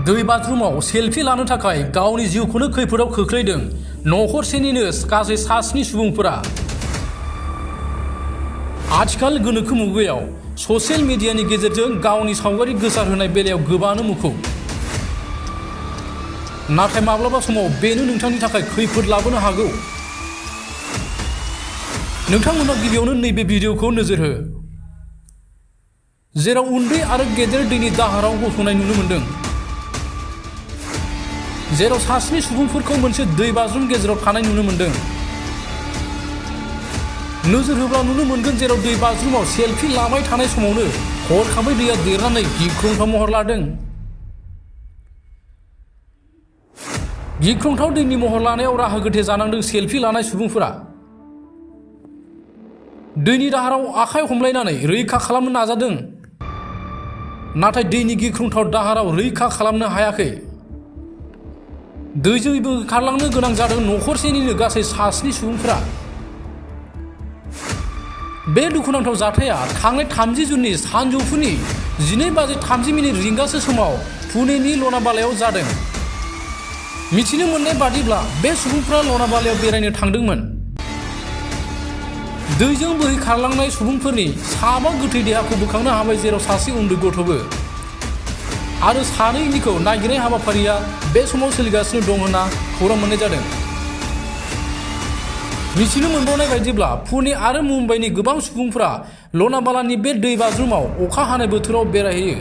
दै बाथरुमाव सेलफि लानो थाखाय गावनि जिउखौनो खैफोदाव खोख्लैदों नखरसेनिनो गासै 7 सुबुंफोरा। आथिखाल गोनोखो मुगायाव ससियेल मिडियानि गेजेरजों गावनि सावगारि गोसारहोनाय बेलायाव गोबाङानो मुखुब। नाथाय माब्लाबा समाव बेनो नोंथांनि थाखाय खैफोद लाबोनो हागौ। नोंथांमोना गिबियावनो नैबे भिडिअखौ नोजोर हो, जेराव उन्दै आरो गेदेर दैनि दाहाराव गसंनाय नुनो मोन्दों, जेराव 7 सुबुंफोरखौ मोनसे दै बाज्रुम गेजेराव थानाय नुनो मोन्दों। नोजोर होब्ला नुनो मोनगोन जेराव दै बाज्रुमाव सेलफि लाबाय थानाय समावनो हरखाबै दैया देरनानै गिख्रंथाव महर लादों। गिख्रंथाव दैनि महर लानायाव राहा गोथे जानांदों सेलफि लानाय सुबुंफोरा। दैनि दाहाराव आखाइ हमलायनानै रैखा खालामनो नाजादों, नाथाय दैनि गिख्रंथाव दाहाराव रैखा खालामनो हायाखै। दैजों बोखारलांनो गोनां जादों नखरसेनिनो गासै 7 सुबुंफोरा। बे दुखुनांथाव जाथाया थांनाय 30 जुननि सानजौफुनि 12:30 रिंगासो समाव पुनेनि लनाबालायाव जादों। मिथिनो मोननाय बादिब्ला बे सुबुंफोरा लनाबालायाव बेरायनो थांदोंमोन। दैजों बोहैखारलांनाय सुबुंफोरनि 7 गोथै देहाखौ बोखांनो हाबाय, जेराव सासे उन्दै गथ'बो आरो 2निखौ नागिरनाय हाबाफारिया बे समाव सोलिगासिनो दं होनना खौरां मोननाय जादों। मिथिनो मोनबावनाय बायदिब्ला पुने आरो मुम्बाइनि गोबां सुबुंफोरा लनाबालानि बे दै बाज्रुमाव अखा हानाय बोथोराव बेरायहैयो।